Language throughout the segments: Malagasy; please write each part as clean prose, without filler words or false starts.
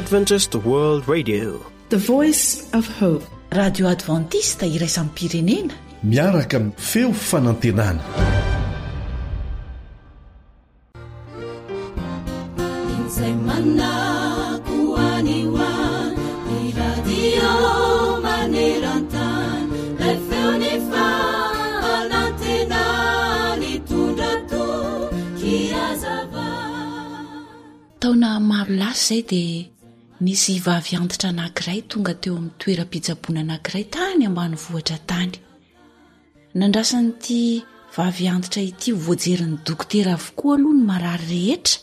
Adventist World Radio. The Voice of Hope. Radio Adventiste iraisam-pirenena. Miaraka amin'ny feo fanantenana. Izay manako any ho any, ny radio maneran-tany, ilay feon'ny fanantenana hitondra toky hazava. Taona maro lasa izay dia nisy vavy antitra anankiray tonga teo amin'ny toeram-pitsaboana anankiray tany ambanivohitra tany. Nandrasan'ity vavy antitra ity ho voajerin'ny dokotera avokoa aloha ny marary rehetra,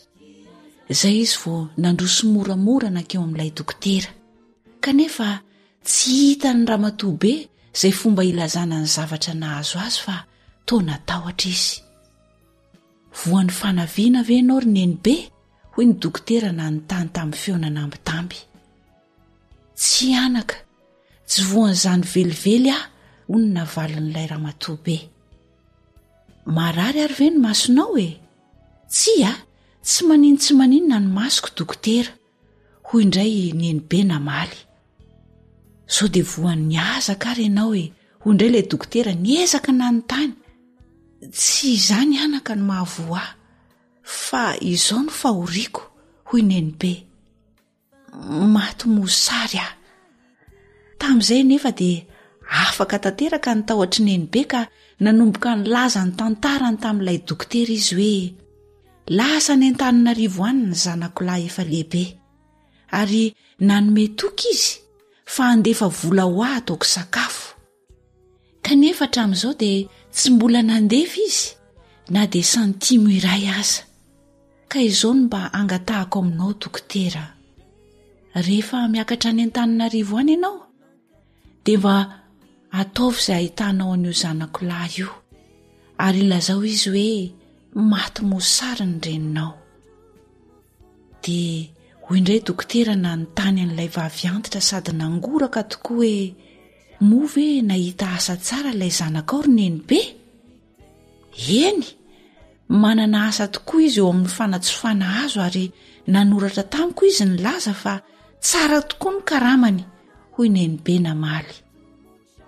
izay izy vao nandroso moramora nankeo amin'ilay dokotera. Kanefa tsy hitan'ny ramatoa be izay fomba hilazana ny zavatra nahazo azy fa toa natahotra izy. Voan'ny fanaviana ve ianao ry nenibe? hoy ny dokotera nanontany tamin'ny feo nanambitamby. Tsia anaka, tsy voan'izany velively aho, hoy ny navalin'ilay ramatoa be. Marary ary ve ny masonao e? Tsia, tsy manin-tsy maninona ny masoko dokotera, hoy indray i nenibe namaly. Sao dia voan'ny hazaka ary ianao e, hoy indray ilay dokotera niezaka nanontany. Tsy izany anaka no mahavoa ahy, fa izao no fahoriako, hoy nenibe. Maty mosary aho. Tamin'izay anefa dia afaka tanteraka ny tahotr'i Nenibe ka nanomboka nilaza ny tantarany tamin'ilay dokotera izy hoe, Lasa any Antananarivo any ny zanako lahy efa lehibe, ary nanome toky izy fa handefa vola ho ahy hataoko sakafo. Kanefa hatramin'izao dia tsy mbola nandefa izy na dia santimo iray aza. Ka izao no mba angatahako aminao dokotera. Rehefa miakatra any Antananarivo any ianao dia mba ataovy izay ahitanao an'io zanako lahy io ary ilazao izy hoe maty mosary ny reninao. Dia hoy indray dokotera nanontany an'ilay vavy antitra sady nangoraka tokoa hoe, Moa ve nahita asa tsara ilay zanakao ry nenibe? Eny, manana asa tokoa izy eo amin'ny fanatsofana hazo ary nanoratra tamiko izy nilaza fa tsara tokoa ny karamany, hoy nenibe namaly.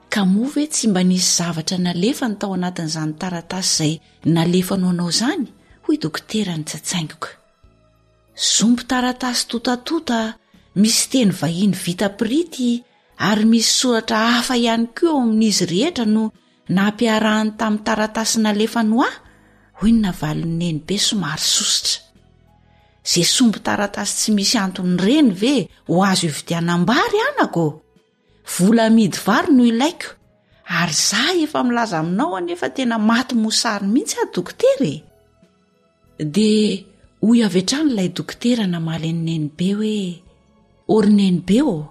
Ka moa ve tsy mba nisy zavatra nalefany tao anatin'izany taratasy izay nalefany ho anao izany? hoy dokotera nitsatsaingoka. Zomby taratasy totatota misy teny vahiny vita pirity ary misy soratra hafa ihany koa eo amin'izy rehetra no nampiarahany tamin'ny taratasy nalefany ho ahy, hoy ny navalin'i Nenibe somary sosotra. Izay sombin-taratasy tsy misy antony ireny ve ho azo ividianam-bary anako ô? Vola amidy vary no ilaiko ary za efa milaza aminao anefa tena maty mosary mihitsy aho dokotera e! Dia hoy avy hatrany ilay dokotera namaly an'i Nenibe hoe, Ô ry Nenibe ô,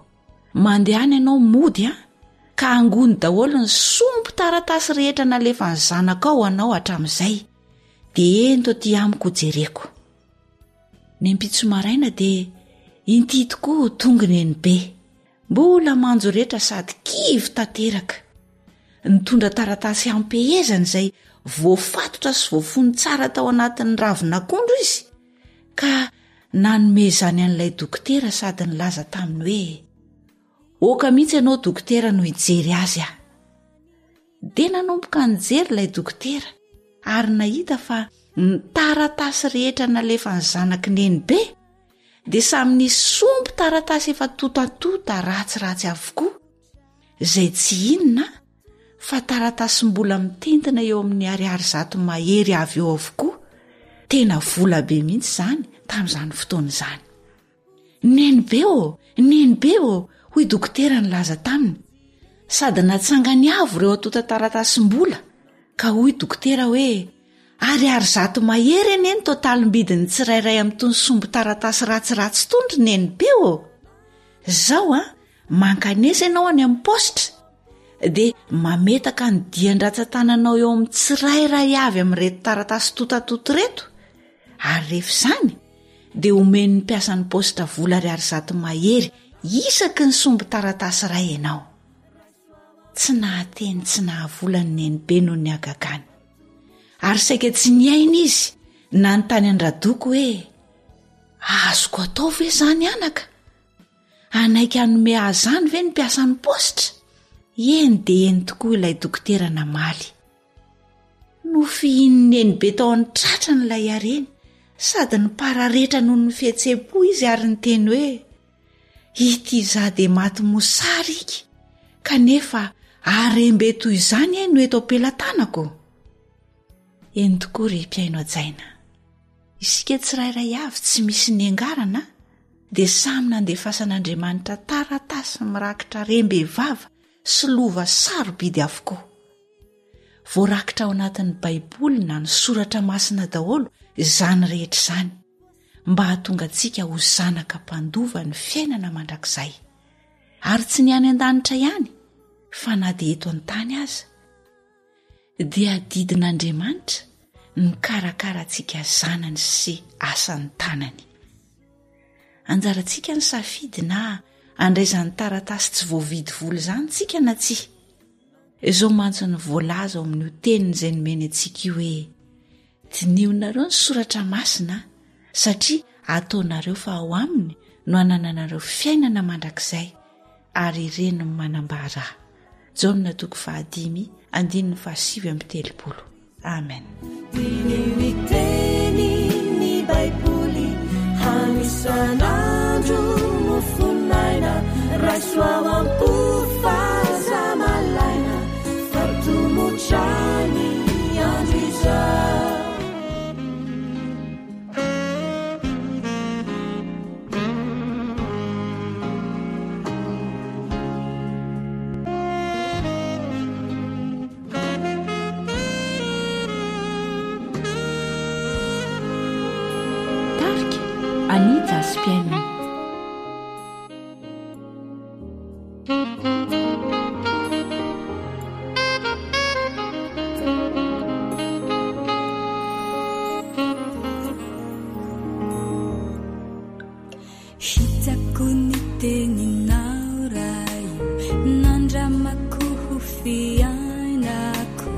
mandehana ianao mody an, ka angony daholo ny sombin-taratasy rehetra nalefan'ny zanakao ho anao hatramin'izay, dia ento aty amiko hojereko. Ny ampitso maraina dia inty tokoa tonga Nenibe. Mbola manjoretra sady kivy tanteraka. Nitondra taratasy hampehezana izay voafatotra sy voafono tsara tao anatin'ny ravin'akondro izy, ka nanome izany an'ilay dokotera sady nilaza taminy hoe, Oka mihitsy ianao dokotera no hijery azy aho. Dia nanomboka nijery ilay dokotera ary nahita fa ny taratasy rehetra nalefan'ny zanak'i Nenibe dia samy nisy sombin-taratasy efa tontatonta ratsiratsy avokoa, izay tsy inona fa taratasim-bola mitentina eo amin'ny ariary zato mahery avy eo avokoa. Tena vola be mihitsy izany tamin'izany fotoana izany. Nenibe ô! Nenibe ô! hoy dokotera nilaza taminy. Sady natsangany avo ireo antontan-taratasim-bola, ka hoy dokotera hoe, Ariary zato mahery anie ny totalim-bidin'ny tsirairay amin'itony sombin-taratasy ratsiratsy itony ry Nenibe ô! Izao an, mankanesa ianao any amin'ny paositra, dia mametaka ny dian-dratsan-tananao eo amin'ny tsirairay avy amin'ireto taratasy tontatonta ireto, ary rehefa izany dia omen'ny mpiasan'ny paositra vola ariary zato mahery isaky ny sombin-taratasy iray ianao. Tsy nahateny tsy nahavola ny nenibe noho ny hagagany. Ary saika tsy niaina izy nanontany an-dRadoko hoe, Azoko atao ve izany anaka? Hanaiky hanome azy izany ve ny mpiasan'ny paositra? Eny dia eny tokoa ilay dokotera namaly. Nofihinin'i Nenibe tao amin'ny tratrany ilay harena sady nipararetra noho ny fihetseham-po izy ary niteny hoe, Ity izaho dia maty mosary iky, kanefa harem-be toy izany e no eto am-pelatanako. Eny tokoa ry mpihaino hajaina, isika tsirairay avy tsy misy niangarana dia samy nandefasan'Andriamanitra taratasy mirakitra harem-behivava sy lova sarobidy avokoa. Voarakitra ao anatin'ny Baiboly na ny Soratra Masina daholo izany rehetra izany, mba hahatonga antsika ho zanaka mpandova ny fiainana mandrakizay. Ary tsy ny any an-danitra ihany, fa na dia eto an-tany aza, dia adidin'Andriamanitra ny mikarakara antsika zanany sy asan'ny tanany. Anjarantsika ny safidy na handray izany taratasy tsy voavidy vola izany tsika na tsia. Izao mantsy no voalaza ao amin'io teniny izay nomeny antsika io hoe, Dinihonareo ny soratra masina satria ataonareo fa ao aminy no anananareo fiainana mandrakizay ary ireny no manambara ahy. Jaona toko fahadimy andininy fahasivy amby telopolo. Amen. Diniho ny teny ny Baiboly hano isan'andro mofon'aina raiso ao am-po fa aza malaina fa tomotra ny andro izao. Tarika Anita Spiainina. Hitako ny teninao Ray, nandramako ho fiainako,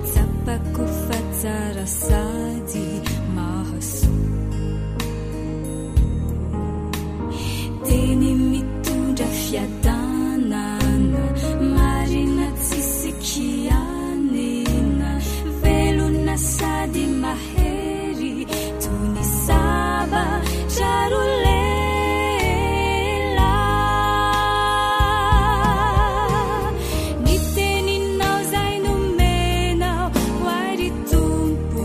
tsapako fa tsara sady mahasoa. Teny mitondra fiadanana, marina tsisy kianina, velona sady mahery. Hery toy ny sabatra roa lela. Ny teninao izay nomenao ho ahy ry Tompo,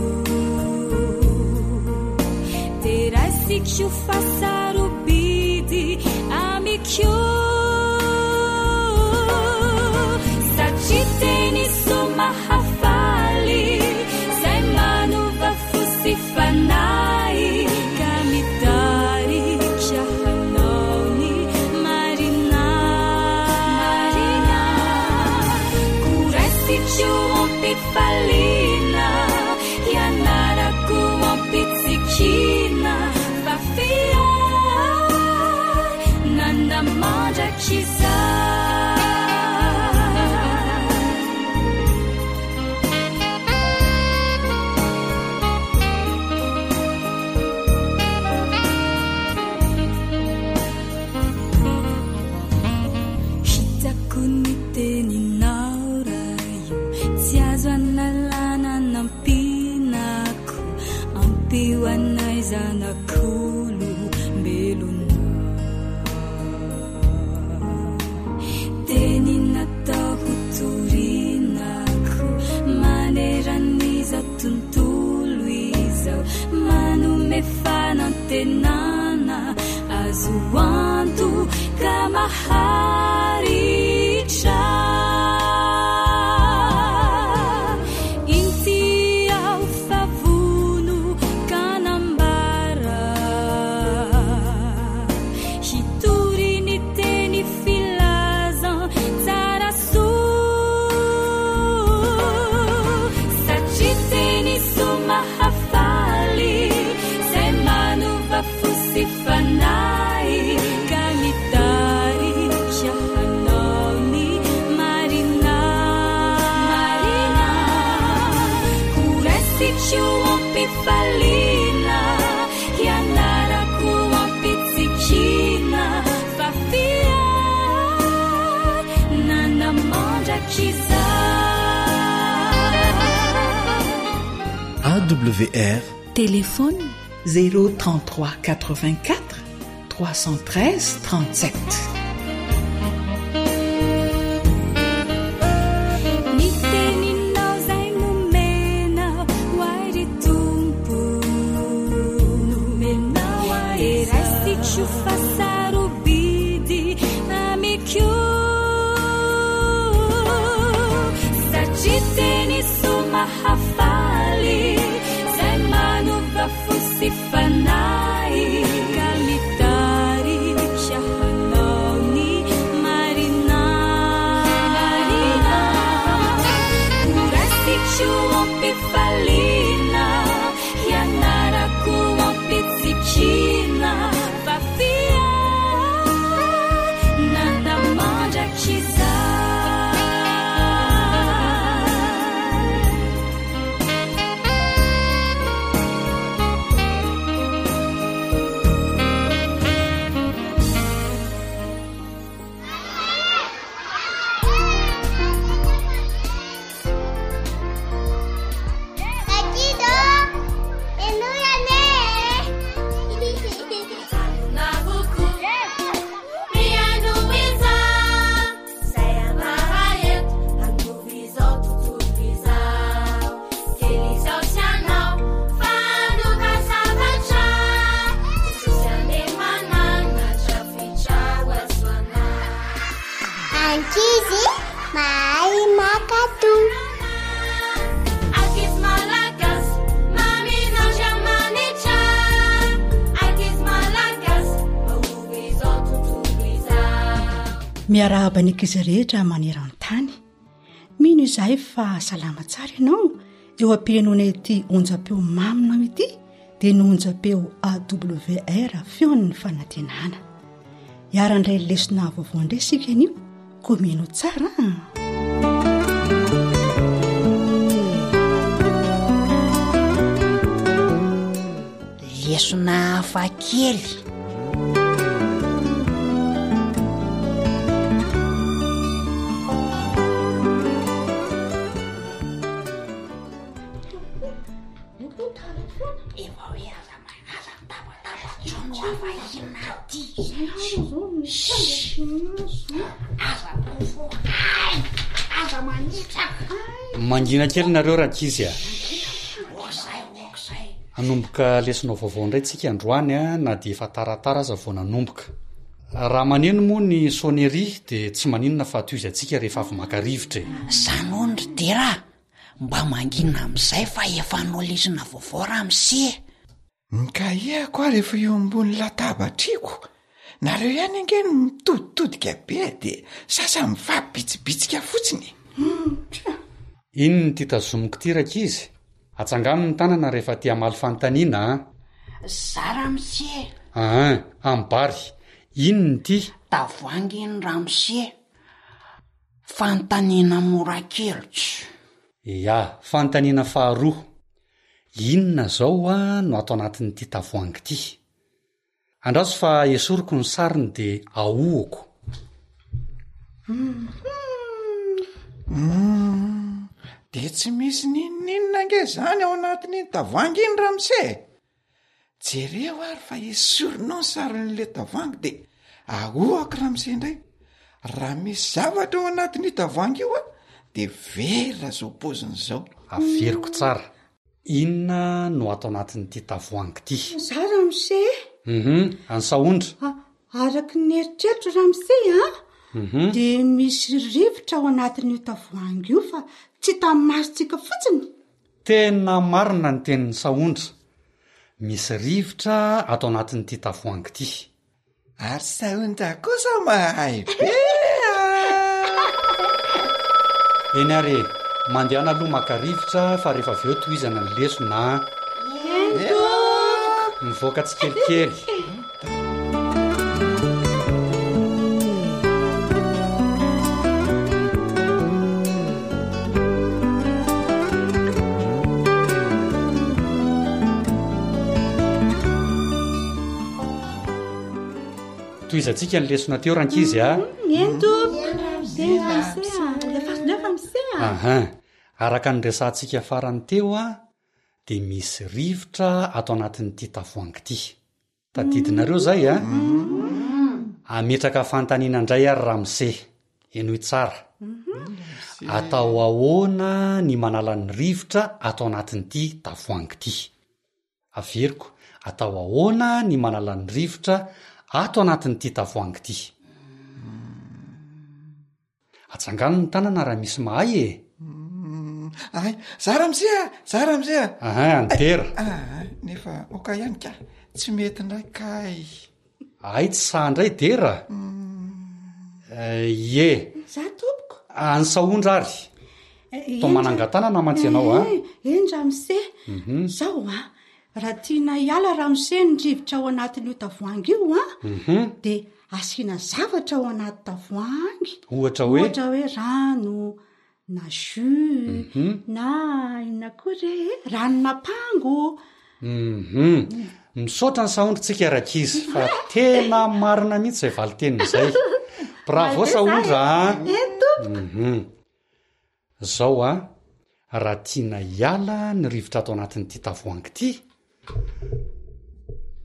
dia raisiko fa sarobidy amiko. Satria teny soa mahafaly izay manova fo sy fanahy ka mitarika hanao ny marina. Koa raisiko am-pifaliana, hianarako am-pitsikiana fa fiainana mandrakizay. Hitako ny teninao Ray o, tsy azo analana nampianako, ampio anay zanak'olombelona. Teny natao ho torinako maneran'izao tontolo izao, manome fanantenana azo antoka maharitra. Inty aho fa vono ka nambara. Hitory ny teny filazantsara soa. Satria teny soa mahafaly izay manova fo sy fanahy ka mitarika hanao ny marina. Koa raisiko am-pifaliana Hianarako am-pitsikiana fa fiainana. AWR. Téléphone 033 84 313 37. Ny teninao izay nomena ho ahy ry Tompo Nomenao ahy Raisiko fa sarobidy amiko Satria teny soa mahafaly Izay manova fo sy fanahy Ka mitarika hanao ny marina Horaisiko am-pifaliana Hianarako am-pitsikiana Fa fiainana mandrakizay. Ankizy mahay mankatò. Ankizy malagasy, mamin'Andriamanitra. Ankizy malagasy, mahomby izao tontolo izao. Miarahaba ny ankizy rehetra maneran-tany. Mino izahay fa salama tsara ianao eo am-pihainoana ity onjam-peo maminao ity dia ny onjam-peo AWR feon'ny fanantenana. Hiara-handray lesona vaovao indray isika anio, koa mino tsara an! Lesona hafakely. Mangina kely nareo rankizy a! Hanomboka lesona vaovao indray tsika androany a, na dia efa taratara aza vao nanomboka. Raha maneno moa ny sonnerie dia tsy maninona fa tohizantsika rehefa avy maka rivotra e. Zany hono ry Dera a! Mba mangina amin'izay fa efa hanao lesona vaovao ramose e! Ny kahie-ko ary efa eo ambony latabatriko, nareo ihany ange no mitoditodika be de sasa mifampibitsibitsika fotsiny e! Inona ity tazomiko ity rankizy? Atsangano ny tanana rehefa te hamaly fanontaniana a! Za ramose! Ahin, Ambary, inona ity? Tavoahangy iny ramose! Fanontaniana mora kely tsy. Ia, fanontaniana faharoa. Inona izao no ato anatin'ity tavoahangy ity? Andraso fa esoriko ny sariny dia ahohoko. Humm, dia tsy misy n'inon'inona ange izany ao anatin'iny tavoahangy iny ramose e! Jereo ary fa esorinao ny sarin'ilay tavoahangy dia ahohako ramose indray. Raha misy zavatra ao anatin'io tavoahangy io an, dia very izao paoziny izao. Averiko tsara. Inona no ato anatin'ity tavoahangy ity? Za ramose. Hum, an'i Sahondra. Araka ny eritreritro ramose an, dia misy rivotra ao anatin'io tavoahangy io fa tsy hitan'ny masontsika fotsiny. Tena marina ny tenin'i Sahondra. Misy rivotra ato anatin'ity tavoahangy ity. Ary Sahondra kosa mahay be a! Eny ary e, mandehana aloha maka rivotra fa rehefa avy eo tohizana ny lesona a! Eny tompoko! Mivoaka tsikelikely. Tohizantsika ny lesona teo rankizy a. Eny tompoko. Eny ramose a. Alefaso indray ramose a. Aha. Araka ny resahantsika farany teo a, dia misy rivotra ato anatin'ity tavoahangy ity. Tadidinareo izay a? Ametraka fanontaniana indray ary ramose. Henoy tsara. Atao ahoana ny manala ny rivotra ato anatin'ity tavoahangy ity? Averiko, atao ahoana ny manala ny rivotra ato anatin'ity tavoahangy ity? Atsangano ny tanana raha misy mahay e! Ay, za ramose a! Za ramose a! Ahin, an'i Dera. Ah, nefa oka ihany ka, tsy mety indray kay. Ay, tsy sahy indray Dera. Ie. Za tompoko. Any Sahondra ary. Toa manangan-tanana mantsy ianao a. Eny ramose, zao a, raha tiana hiala ramose ny rivotra ao anatin'io tavoahangy io a, dia asiana zavatra ao anaty tavoahangy. Ohatra hoe? Ohatra hoe rano, na jus, na inona koa re e, ranon'ampango. Hum. Misaotra ny Sahondra tsika rankizy fa tena marina mihitsy izay valin-teniny izay. Bravo Sahondra a! Eny tompoko. Zao a, raha tiana hiala ny rivotra ato anatin'ity tavoahangy ity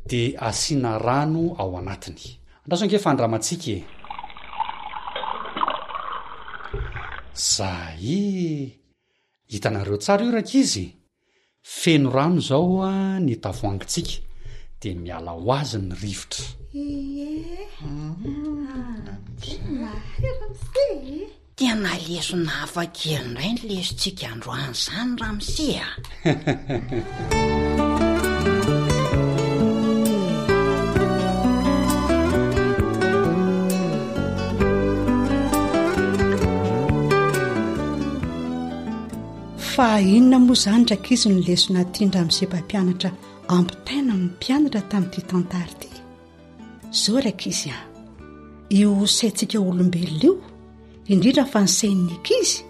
de asiana rano ao anatiny. Andraso ange fa andramantsika e! Zay! Hitanareo tsara io rankizy? Feno rano izao ny tavoahangintsika dia miala ho azy ny rivotra. Ie, mahay ramose e! Tena lesona hafa kely indray ny lesontsika androany izany ramose a! Fa inona moa izany rankizy no lesona tian-dramose mpampianatra ampitaina amin'ny mpianatra tamin'ity tantara ity? Izao rankizy a! Io saintsika olombelona io, indrindra fa ny sain'ny ankizy,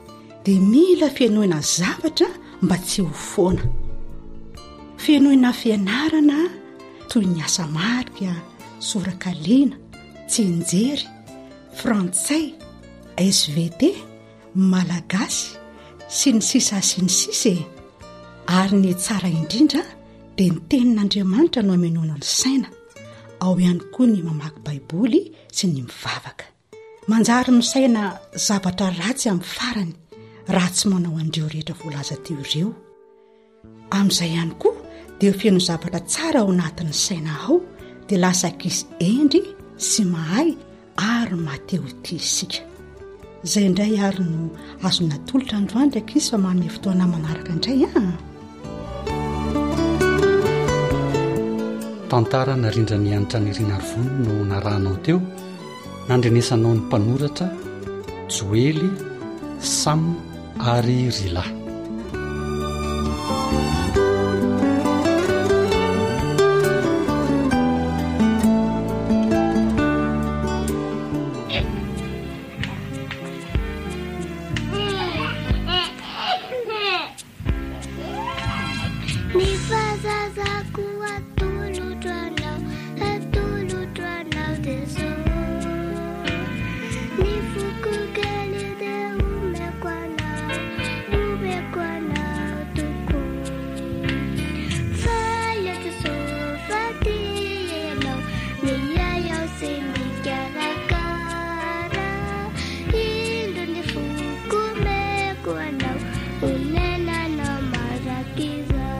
dia mila fenoina zavatra mba tsy ho foana. Fenoina fianarana toy ny asa marika, sorakalena, tsianjery, frantsay, SVT, Malagasy, sy ny sisa sy ny sisa e! Ary ny tsara indrindra dia ny tenin'Andriamanitra no amenoana ny saina, ao ihany koa ny mamaky baiboly sy ny mivavaka. Manjary misaina zavatra ratsy amin'ny farany raha tsy manao an'ireo rehetra voalaza teo ireo. Amin'izay ihany koa dia feno zavatra tsara ao anatin'ny saina ao dia lasa ankizy hendry sy mahay ary maha-te ho tia isika. Izay indray ary no azo natolotra androany ry ankizy fa manome fotoana manaraka indray an! Tantara narindran'i Hanitra Nirina Arivony no narahanao teo, nandrenesanao ny mpanoratra, Joely, Sam, ary Rila. Ny fahazazako atolotro anao, atolotro anao Jesoa. Ny foko kely dia omeko anao, omeko anao tokoa. Faly aho Jesoa fa tia ianao, miahy aho sy mikarakara. Indro ny foko omeko anao, onenanao mandrakizay.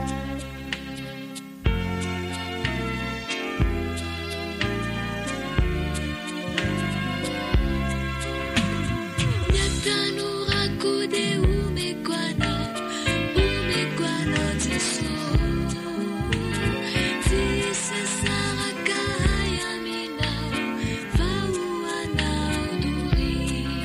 Ny hatanorako dia omeko anao, omeko anao Jesoa. Tsisy hisaraka ahy aminao fa ho anao doria.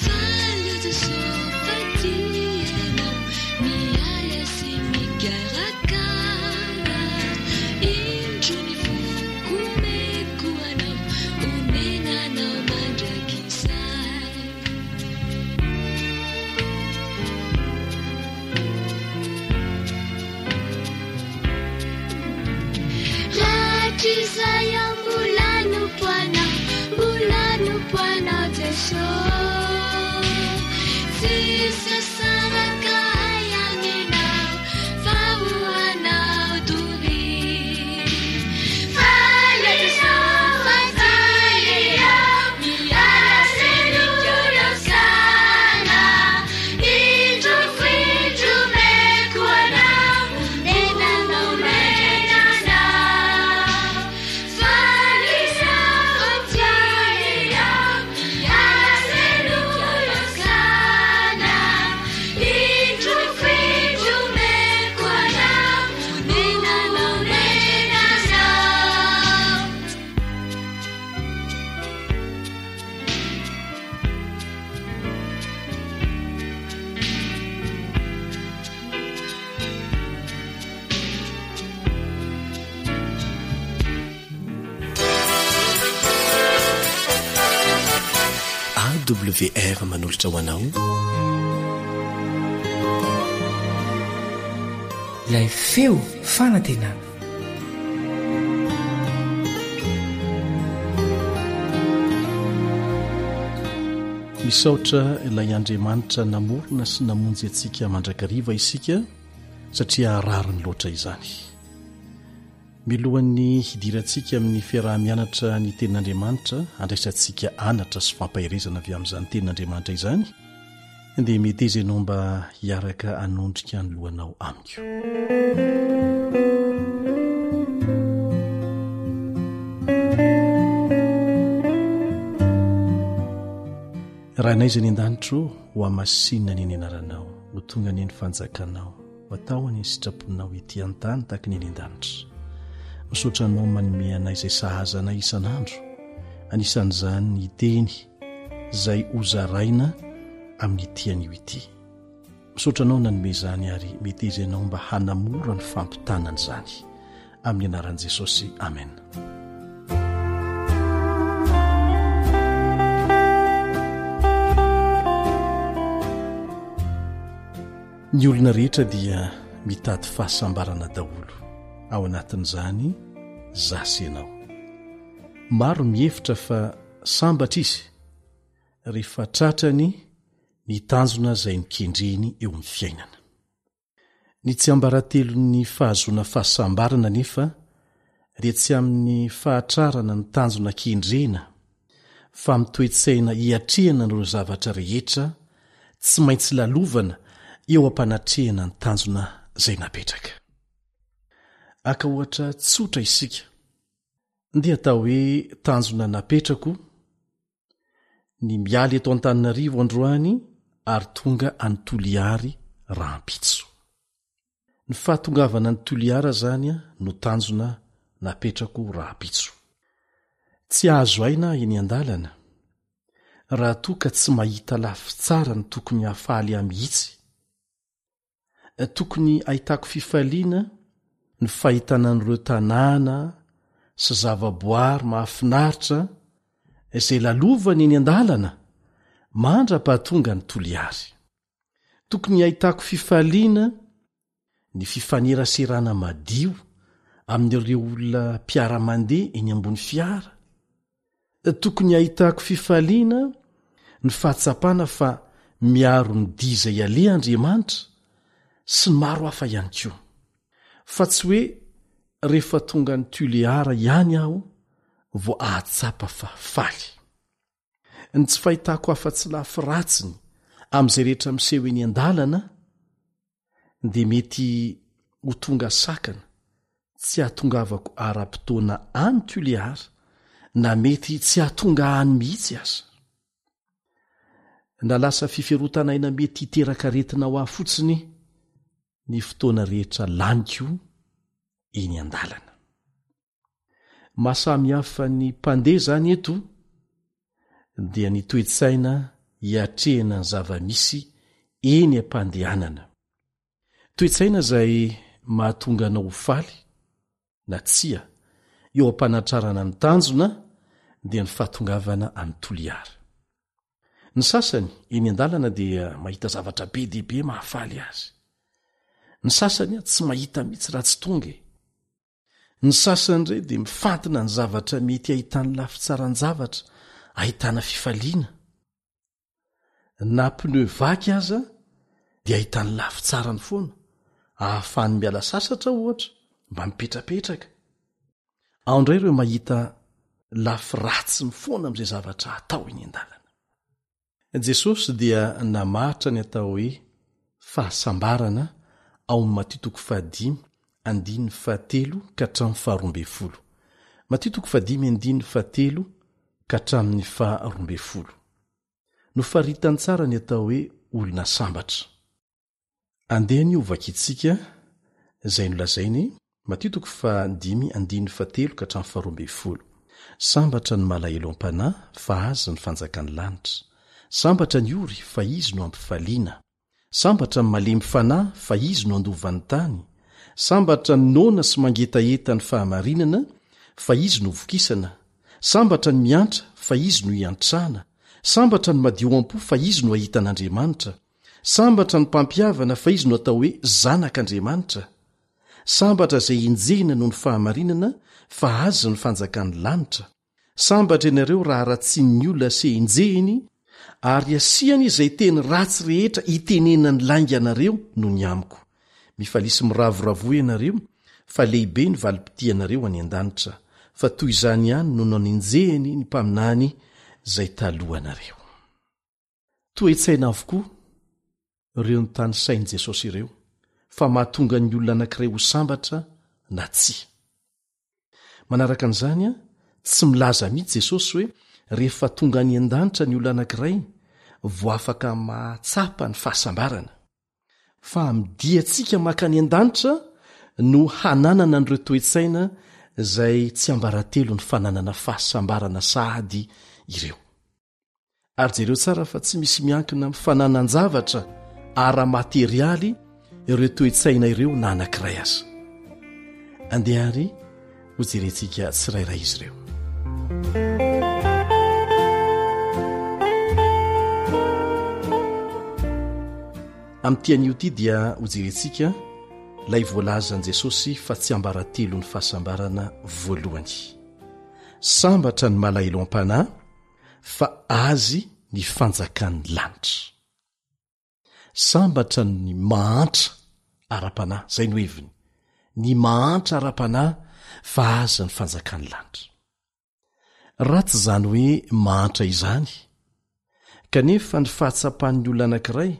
Faly aho Jesoa fa tia ianao, miahy ahy sy mikarakara. Indro ny foko omeko anao, onenanao mandrakizay. Rahatrizay aho mbola hanompo anao, mbola hanompo anao Jesosy. Tsisy hasaraka ahy aminao fa. AWR manolotra ho anao. Ilay feo fanantenana. Misaotra ilay Andriamanitra namorona sy namonjy antsika mandrakariva isika satria rariny loatra izany. Milohan'ny hidirantsika amin'ny fiaraha-mianatra ny Tenin'Andriamanitra, handraisantsika anatra sy fampaherezana avy amin'izany Tenin'Andriamanitra izany, dia meteza ianao mba hiaraka hanondrika ny lohanao amiko. Rainay izay any an-danitra ô, ho hamasinina anie ny anaranao, ho tonga anie ny fanjakanao. Atao anie ny sitraponao ety an-tany tahaka ny any an-danitra. Misaotra Anao manome anay izay sahaza anay isan'andro, anisan'izany ny teny izay hozaraina amin'ity anio ity. Misaotra Anao nanome izany ary meteza Ianao mba hanamora ny fampitana an'izany. Amin'ny anaran'i Jesosy, amen. Ny olona rehetra dia mitady fahasambarana daholo, ao anatin'izany za sy ianao. Maro mihevitra fa sambatra izy rehefa tratrany ny tanjona izay nokendreny eo amin'ny fiainana. Ny tsiambaratelon'ny fahazoana fahasambarana anefa dia tsy amin'ny fahatrarana ny tanjona kendrena fa amin'ny toe-tsaina hiatrehana an'ireo zavatra rehetra tsy maintsy lalovana eo am-panatrehana ny tanjona izay napetraka. Haka ohatra tsotra isika. Ndeha atao hoe tanjona napetrako ny miala eto Antananarivo androany ary tonga any Toliary rahampitso. Ny fahatongavana any Toliara zany no tanjona napetrako rahampitso. Tsy azo aina eny an-dalana raha toa ka tsy mahita lafy tsara ny tokony hahafaly ahy mihitsy. Tokony ahitako fifaliana ny fahitana an'ireo tanàna sy zavaboary mahafinaritra izay lalovana eny an-dalana mandra-pahatonga ny Toliary. Tokony ahitako fifaliana ny fifaneraserana madio amin'ireo olona mpiara-mandeha eny ambony fiara. Tokony hahitako fifaliana ny fahatsapana fa miaro ny dia izay aleha Andriamanitra sy ny maro hafa ihany koa. Fa tsy hoe rehefa tonga any Tulear ihany aho vao hahatsapa fa faly. Ny tsy fahitako afa-tsy lafy ratsiny amin'izay rehetra miseho eny an-dalana dia mety ho tonga sakana tsy hahatongavako ara-potoana any Tulear na mety tsy hahatonga any mihitsy aza. Na lasa fiferotan'aina mety hiteraka aretina ho ahy fotsiny ny fotoana rehetra laniko eny an-dalana. Maha samy hafa ny mpandeha izany eto dia ny toe-tsaina hiatrehana ny zava-misy eny am-pandehanana. Toe-tsaina izay mahatonga anao ho faly na tsia eo am-panatrarana ny tanjona dia ny fahatongavana any Toliara. Ny sasany eny an-dalana dia mahita zavatra be dia be mahafaly azy. Ny sasany tsy mahita mihitsy raha tsy tonga e. Ny sasany indray dia mifantina ny zavatra mety ahitany lafy tsaran-javatra ahitana fifaliana. Na pneu vaky aza dia ahitany lafy tsarany foana, ahafahany miala sasatra ohatra, mba mipetrapetraka. Ao indray ireo mahita lafy ratsiny foana amin'izay zavatra atao eny an-dalana. Jesosy dia namaritra ny atao hoe fahasambarana ao amin'ny Matio toko fahadimy andininy fahatelo ka hatramin'ny faharoambinifolo. Matio toko fahadimy andininy fahatelo ka hatramin'ny faharoambinifolo. Nofaritany tsara ny atao hoe olona sambatra. Andeha anie ho vakintsika izay nolazainy, Matio toko fahadimy andininy fahatelo ka hatramin'ny faharoambinifolo. Sambatra ny malahelo am-panahy, fa azy ny fanjakan'ny lanitra. Sambatra ny ory, fa izy no hampifaliana. Sambatra ny malemy fanahy, fa izy no handova ny tany. Sambatra ny noana sy mangetaheta ny fahamarinana, fa izy no vokisana. Sambatra ny miantra, fa izy no hiantrana. Sambatra ny madio am-po fa izy no hahita an'Andriamanitra. Sambatra ny mpampihavana fa izy no atao hoe zanak'Andriamanitra. Sambatra izay enjehina noho ny fahamarinana fa azy ny fanjakan'ny lanitra. Sambatra ianareo raha ratsian'ny olona sy enjehiny ary asiany izay teny ratsy rehetra itenenany lainga anareo noho ny amiko. Mifalia sy miravoravoa ianareo fa lehibe ny valim-pitianareo any an-danitra, fa toy izany ihany no nanenjehiny ny mpaminany izay talohanareo. Toe-tsaina avokoa ireo notanisain'i Jesosy ireo fa mahatonga ny olona anankiray ho sambatra na tsia. Manaraka an'izany, tsy milaza mihitsy Jesosy hoe rehefa tonga any an-danitra ny olona anankiray vao afaka mahatsapa ny fahasambarana. Fa amin'ny diantsika mankany an-danitra no hananana an'ireo toe-tsaina izay tsiambaratelon'ny fananana fahasambarana sahady ireo. Ary jereo tsara fa tsy misy miankina amin'ny fananan-javatra ara-materialy ireo toe-tsaina ireo na anankiray aza. Andeha àry hojerentsika tsirairay izy ireo. Amin'ity anio ity dia hojerentsika ilay voalazan'i Jesosy fa tsiambaratelon'ny fahasambarana voalohany. Sambatra ny malahelo am-panahy fa azy ny fanjakan'ny lanitra. Sambatra ny mahantra ara-panahy, izay no heviny, ny mahantra ara-panahy fa azy ny fanjakan'ny lanitra. Ratsy izany hoe mahantra izany, kanefa ny fahatsapan'ny olona anankiray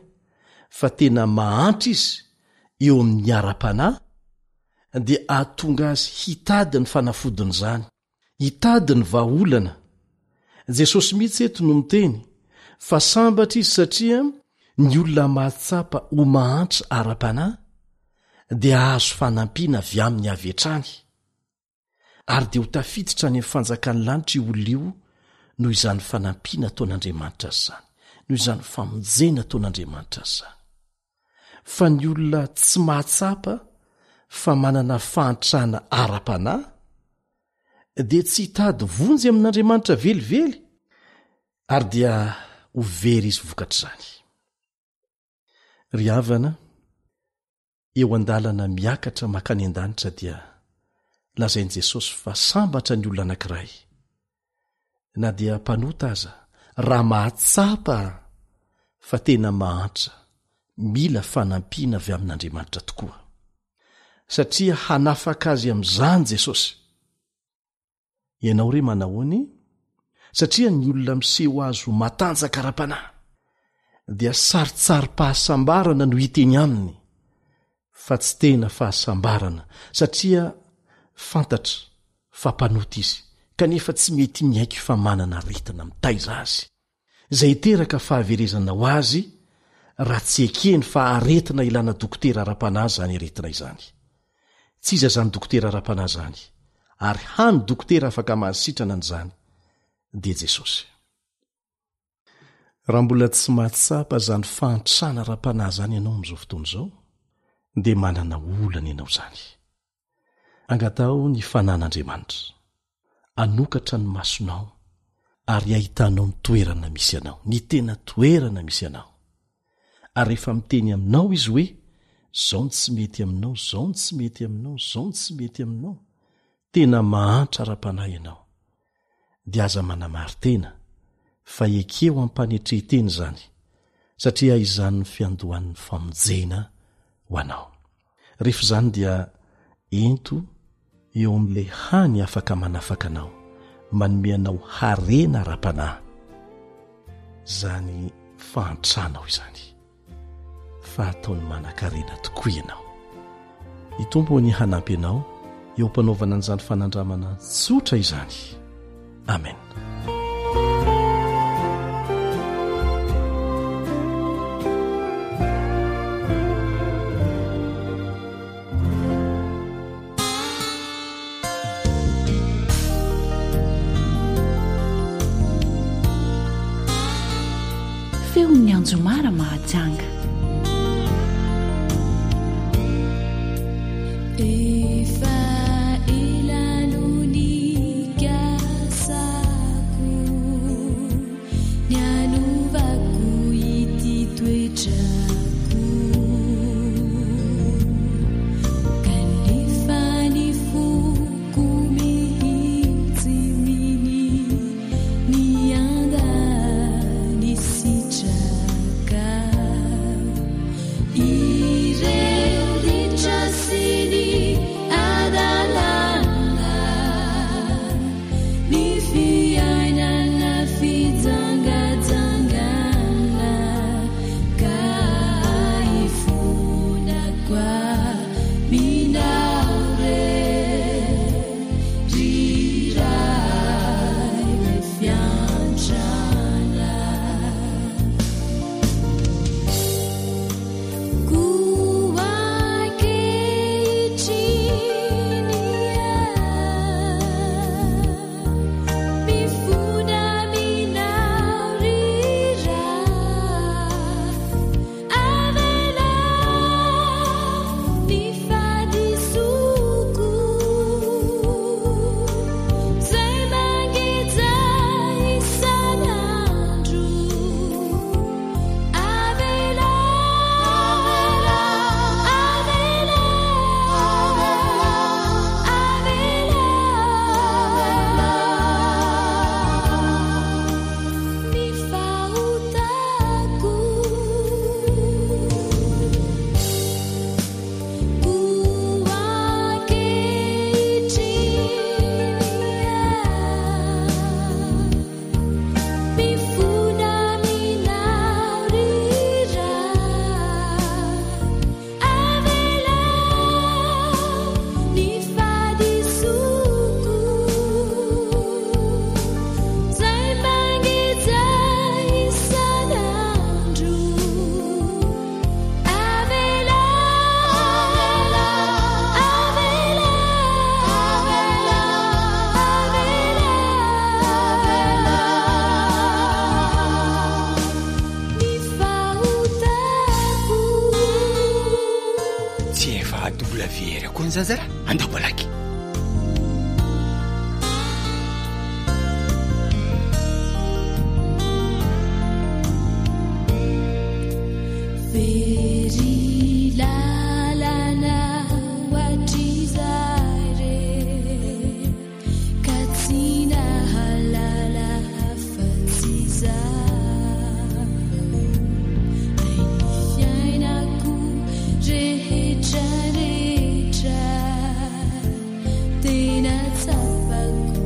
fa tena mahantra izy eo amin'ny ara-panahy dia ahatonga azy hitady ny fanafodin'izany Hitady ny vahaolana. Jesosy mihitsy eto no miteny fa sambatra izy satria ny olona mahatsapa ho mahantra ara-panahy dia hahazo fanampiana avy aminy avy hatrany, ary dia ho tafiditra any amin'ny fanjakan'ny lanitra io olona io noho izany fanampiana ataon'Andriamanitra azy izany, noho izany famonjena ataon'Andriamanitra azy izany. Fa ny olona tsy mahatsapa fa manana fahantrana ara-panahy dia tsy hitady vonjy amin'Andriamanitra velively ary dia ho very izy vokatr'izany. Ry havana, eo an-dalana miakatra mankany an-danitra dia lazain'i Jesosy fa sambatra ny olona anankiray, na dia mpanota aza, raha mahatsapa fa tena mahantra, mila fanampiana avy amin'Andriamanitra tokoa. Satria hanafaka azy amin'izany Jesosy. Ianao re manahoana e? Satria ny olona miseho azy ho matanjaka ara-panahy dia sarintsarim-pahasambarana no hita eny aminy fa tsy tena fahasambarana satria fantatra fa mpanota izy kanefa tsy mety miaiky fa manana aretina mitaiza azy. izay hiteraka fahaverezana ho azy raha tsy ekeny fa aretina ilana dokotera ara-panahy izany aretina izany. Tsy iza izany dokotera ara-panahy izany, ary hany dokotera afaka mahasitrana an'izany dia Jesosy. Raha mbola tsy mahatsapa izany fahantrana ara-panahy izany ianao amin'izao fotoana izao, dia manana olana ianao izany. Angataho ny fanan'Andriamanitra. Hanokatra ny masonao ary hahitanao ny toerana misy anao, ny tena toerana misy anao. Ary rehefa miteny aminao Izy hoe, Izao no tsy mety aminao, izao no tsy mety aminao, izao no tsy mety aminao, tena mahantra ara-panahy ianao, dia aza manamari-tena fa ekeo am-panetren-tena izany, satria izany no fiandohan'ny famonjena ho anao. Rehefa izany dia ento eo amin'ilay hany afaka manafaka anao, manome anao harena ara-panahy izany fahantranao izany, fa ataony manan-karena tokoa ianao. Ny Tompo anie hanampy anao eo am-panaovana an'izany fanandramana tsotra izany. Amen. Feon'ny Anjomara Mahajanga. Efa ela no nikasako ny. mbola very akoa ny zaza raha. Andao malaky. Very lalana hoatrizay re Ka tsy nahalala afa-tsy izaho Ay ny fiainako rehetra rehetra Tena tsapako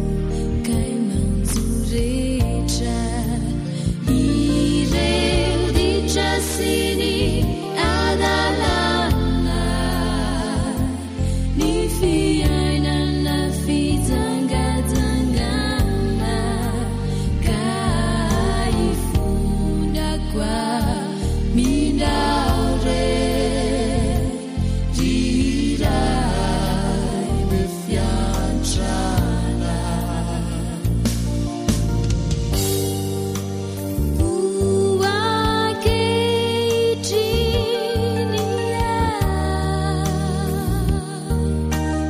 kay manjo rehetra Ireo ditra sy ny adalàna Ny fiainana fijangajangana Ka hifonako aminao re Ry Ray be fiantrana. Koa ankehitriny aho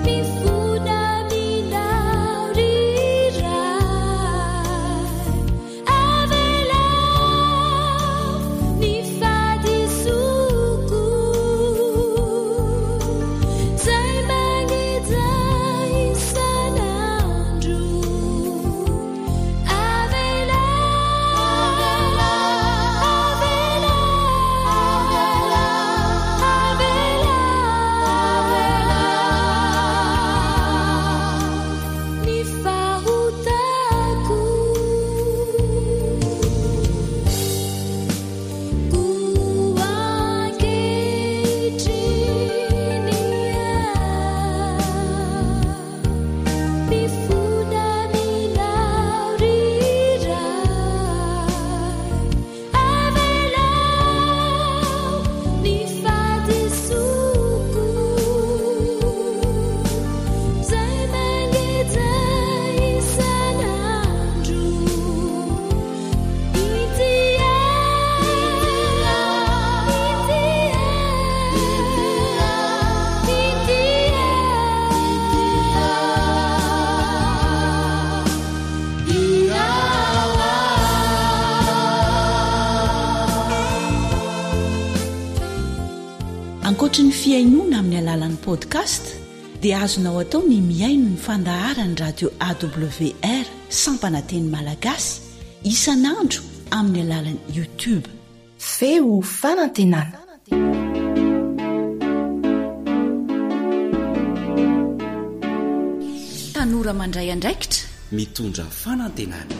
mifona aminao ry Ray. Avelao ny fahadisoako izay mangeja isan'andro. Avelao, avelao, avelao ny fahotako. Koa ankehitriny aho mifona aminao ry Ray. Avelao ny fahadisoako izay mangeja isan'andro. Ity aho, ity aho, ity aho, Ankoatry ny fihainoana amin'ny alalan'ny podcast dia azonao atao ny mihaino ny fandaharan'ny radio AWR sampana teny malagasy isan'andro amin'ny alalan'ny YouTube. Feo fanantenana. Tanora mandray andraikitra. Mitondra fanantenana.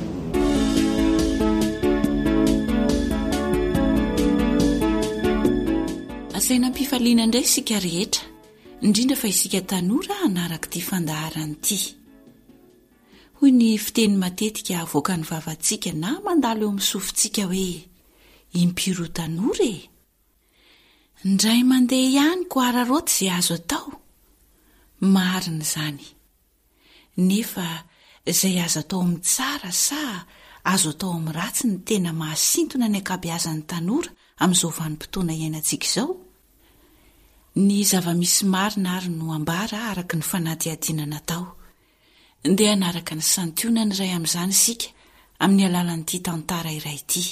Asaina am-pifaliana indray isika rehetra, indrindra fa isika tanora hanaraka ity fandaharana ity. Hoy ny fiteny matetika avoakan'ny vavantsika na mandalo eo amin'ny sofintsika hoe, Impiry ho tanora e! Indray mandeha ihany ko araraoty izay azo atao. Marina izany. Nefa izay azo atao amin'ny tsara sa azo atao amin'ny ratsy no tena mahasintona ny ankabeazan'ny tanora amin'izao vanim-potoana iainantsika izao? Ny zava-misy marina ary no ambara araka ny fanadihadiana natao. Ndeha hanaraka ny santionany iray amin'izany isika amin'ny alalan'ity tantara iray ity.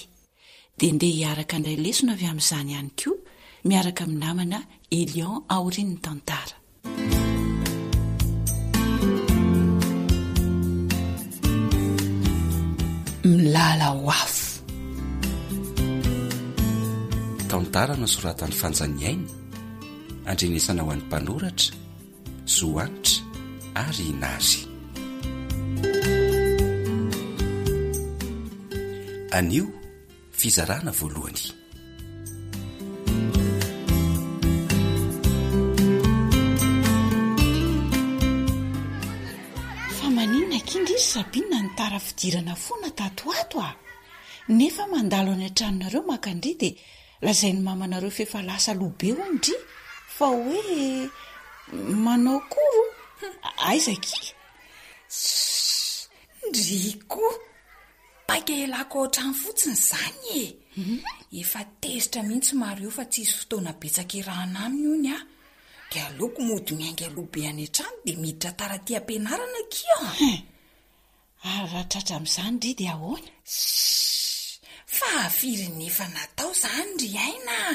Dia ndeha hiaraka handray lesona avy amin'izany ihany koa miaraka amin'ny namana Elion aorian'ny tantara. Milalao afo. Tantara nosoratan'i Fanja Niaina, andrenesana ho an'ny mpanoratra, Zo Hanitra ary i Nary. Anio, fizarana voalohany. Fa maninona akia ndry ry Sabine no tara fidirana foana tato ho ato a? Nefa mandalo any an-tranonareo maka an-dry dia Lazain'ny mamanareo f'efa lasa aloha be hono dry fa hoe manao koro aiza akia? Ssss! Ndry koa! Paika ialako ao an-trano fotsiny izany e! Efa tezitra mihitsy Mario fa tsisy fotoana betsaka iarahana aminy hono aho. Dia aleoko mody miainga aloha be any an-trano dia miditra tara aty am-pianarana akia. Hein! Ary raha tratra amin'izany ndry dia ahoana? Ssss! Fa firy ny efa natao izany ry Aina a!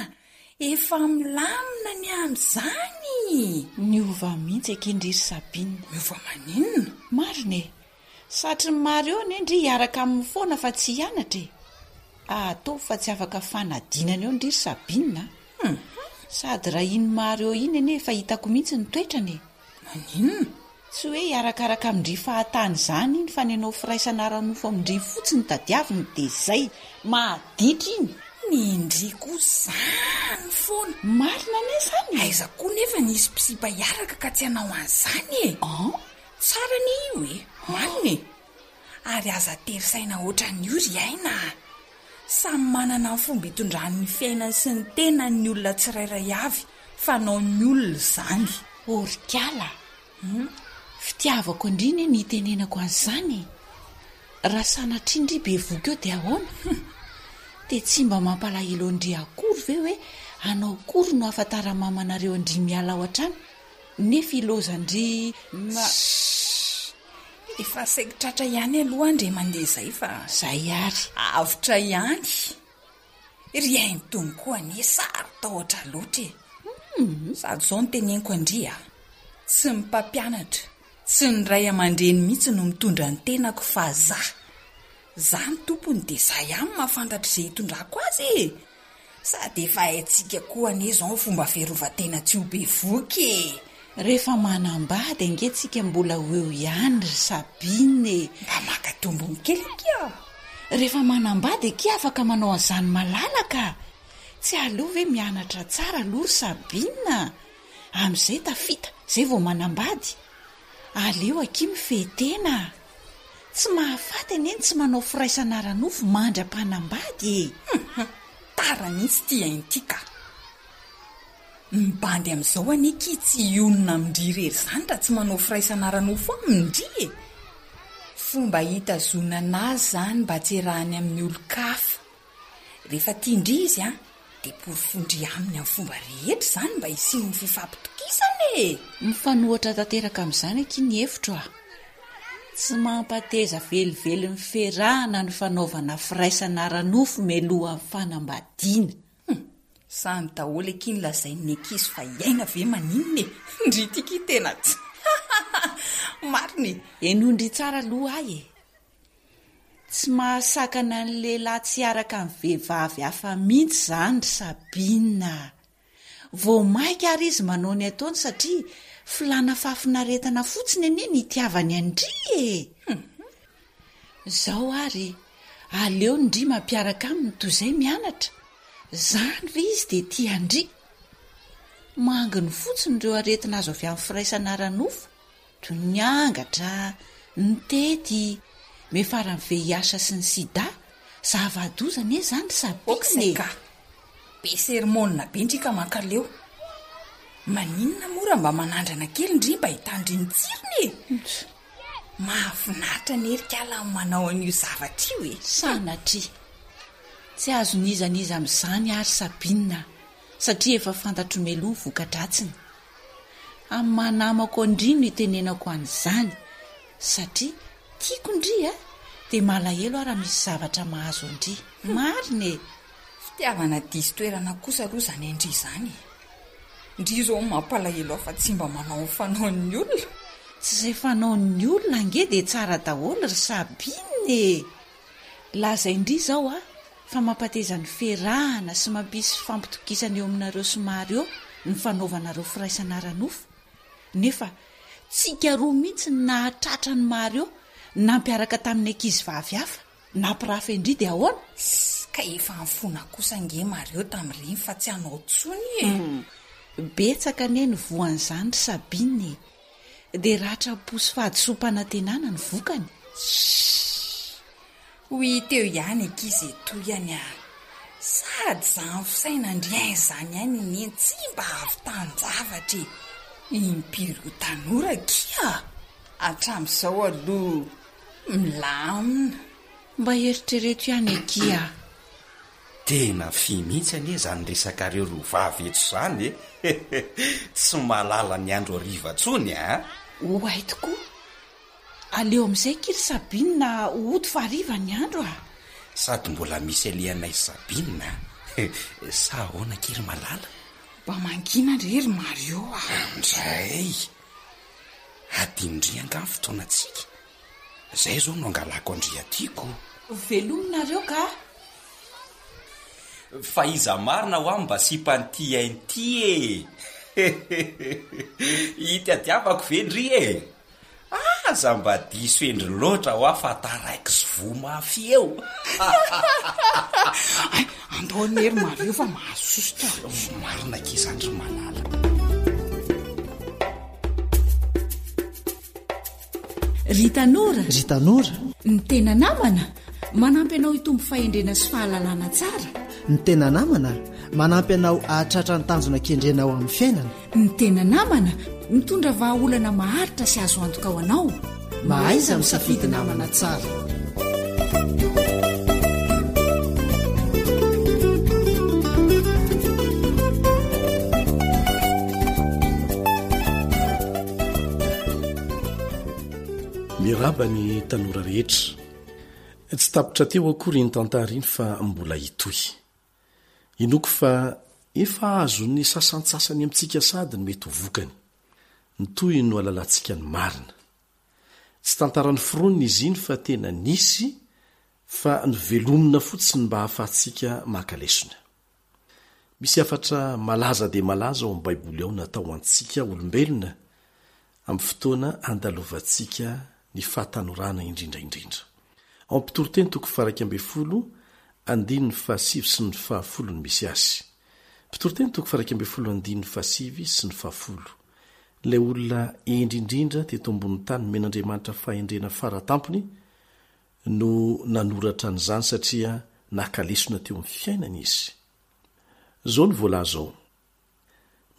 Efa milamina ny amin'izany! Niova mihitsy akia ndry ry Sabine. Miova maninona? Marina e! Satrin'i Mario anie ndry hiaraka aminy foana fa tsy hianatra e! Ataovy fa tsy afaka fanadinana eo ndry ry Sabine a! Sady raha iny Mario iny anie efa hitako mihitsy ny toetrany e! Maninona? Tsy hoe hiarakaraka amin-dry fahatany izany iny fa ny hanao firaisana ara-nofo amin-dry fotsiny tadiaviny dia izay! Mahaditra iny! Ny ndry koa zany foana! Marina anie izany e! Aiza koa nefa ny hisy mpisipa hiaraka ka tsy hanao an'izany e! An! Tsara anie io e! Marina e! Ary aza tery saina ohatran'io ry Aina a! Samy manana ny fomba itondrany ny fiainany sy ny tenany ny olona tsirairay avy, fanaon'ny olona izany. Orikala a! Fitiavako an-dry anie ny itenenako an'izany e! Raha sanatria ndry bevoka eo dia ahoana? Dia tsy mba mampalahelo an-dry akory ve hoe anao akory no ahafantaran'ny mamanareo an-dry miala ao an-trano Nefa ilaozan-dry ma. Ssss! Efa saiky tratra ihany aloha ndry mandeha izay fa. Zay ary. Avotra ihany. Ry haintony koa anie saro-tahotra loatra e. Sady izao no teneniko an-dry a! Tsy ny mpampianatra, tsy ny ray aman-dreny mihitsy no mitondra ny tenako fa za. Za no tompony dia za ihany mahafantatra izay hitondrako azy e! Sady efa haintsika koa anie izao ny fomba fiarovan-tena tsy ho bevoky e! Rehefa manambady ange tsika mbola ho eo ihany ry Sabine e! Mba maka tombony kely akia! Rehefa manambady akia afaka manao an'izany malalaka! Tsy aleo ve mianatra tsara aloha ry Sabine a! Amin'izay tafita, izay vao manambady! Aleo akia mifehy tena a! Tsy mahafaty anie ny tsy manao firaisana ara-nofo mandra-panambady e! Hum! Tara mihitsy ity aina ity ka! Ny bandy amin'izao anie ki tsy hionona amin-dry irery izany raha tsy manao firaisana ara-nofo aminy ndry e! Fomba hitazonana azy izany mba tsy hiarahany amin'ny olon-kafa. Rehefa tian-dry izy an, dia porofoin-dry aminy amin'ny fomba rehetra izany mba hisian'ny fifampitokisana e! Mifanohitra tanteraka amin'izany akia ny hevitro a! Tsy mampateza velively ny ferahana ny fanaovana firaisana ara-nofo mialohan'ny fanambadiana. Hum! Samy daholo akia ny lazain'ny ankizy fa hiaina ve maninona e! Ndry ity kia tena tsy Marina e! Henoin-dry tsara aloha ahy e! Tsy mahasakana ny lehilahy tsy hiaraka amin'ny vehivavy hafa mihitsy izany ry Sabine a! Vao mainka ary izy manao ny ataony satria filàna fahafinaretana fotsiny anie ny itiavany an-dry e! Izao ary, aleony ndry mampiaraka aminy toy izay mianatra, izany ve izy dia tia an-dry? Manginy fotsiny ireo aretina azo avy amin'ny firaisana ara-nofo Toy ny angatra, ny tety, miafara ny VIH sy ny sida, zava-doza anie izany ry Sabine Ok zay e! ka! Be sermona be ndry ka mankaleo. Maninona moa raha mba manandrana kely ndry mba hitandry ny tsirony e! Mahafinaritra anie ry kala ny manao an'io zavatra io e! Sanatria! Tsy azon'iza n'iza amin'izany aho ry Sabine a! Satria efa fantatro mialoha ny voka-dratsiny. Amin'ny maha namako an-dry no itenenako an'izany satria tiako ndry a! Dia malahelo aho raha misy zavatra mahazo an-dry. Marina e! Fitiavana diso toerana kosa aloha izany an-dry izany e! Ndry izao no mampalahelo ahy fa tsy mba manao ny fanaon'ny olona. Tsy izay fanaon'ny olona ange dia tsara daholo ry Sabine e! Lazain-dry izao a! fa mampateza ny ferahana sy mampisy fifampitokisana eo aminareo sy Mario ny fanaovanareo firaisana ara-nofo, nefa tsika roa mihitsy no nahatratra an'i Mario nampiaraka tamin'ny ankizivavy hafa, nampirafy an-dry dia ahoana? Tss, ka efa nifona kosa ange Mario tamin'ireny fa tsy hanao intsony e! Betsaka anie ny voan'izany ry Sabine e! Dia ratram-po sy fahadisoam-panantenana ny vokany. Tss! Ho hita eo ihany ankizy e tohihany a! Sady zany fisainan-dry ain zany ihany anie tsy mba ahavitan-javatra e! Impiry ho tanora akia? Hatramin'izao aloha milamina. Mba eritrereto ihany akia a! Tena fy mihitsy anie izany resakareo roa vavy eto izany e! Tsy mahalala ny andro hariva intsony a! Oay tokoa! Aleo amin'izay akia ry Sabine hody fa hariva ny andro a! Sady mbola misy alehanay Sabine a! Sa ahoana akia ry Malala? Mba mangina re ry Mario a! Ndray! Adinondry angaha ny fotoanantsika? Zay zao no angalako an-dry aty ko! Veloma nareo ka! Fa iza marina hoa mba sipan'ity ainy ty e! Hitadiavako ve ndry e! Aza mba diso endry loatra hoa fa taraiky sy voa mafy eo! Hay, andao anie ry Mario fa mahasosotra. Marina akia zany ry Malala. Ry tanora! Ry tanora! Ny tena namana, manampy anao hitombo fahendrena sy fahalalana tsara. Ny tena namana, manampy anao hahatratra ny tanjona kendrenao amin'ny fiainana. Ny tena namana, mitondra vahaolana maharitra sy azo antoka ho anao. Mahaiza misafidy namana tsara. Miarahaba ny tanora rehetra. Tsy tapitra teo akory iny tantara iny fa mbola hitohy. Inoako fa efa azon'ny sasantsasany amintsika sahady ny mety ho vokany. Ny tohiny no ahalalantsika ny marina. Tsy tantara noforonina izy iny fa tena nisy fa novelomina fotsiny mba hahafahantsika maka lesona. Misy hafatra malaza dia malaza ao amin'ny Baiboly ao natao ho antsika olombelona amin'ny fotoana andalovantsika ny fahatanorana indrindra indrindra. Ao amin'ny Mpitoriteny toko faha-11 andininy fahasivy sy ny fahafolo no misy azy. Mpitoriteny toko faha-11 andininy fahasivy sy ny fahafolo. Ilay olona hendry indrindra teto ambonin'ny tany nomen'Andriamanitra fahendrena fara tampony no nanoratra an'izany satria naka lesona teo amin'ny fiainany izy. Izao no voalaza ao,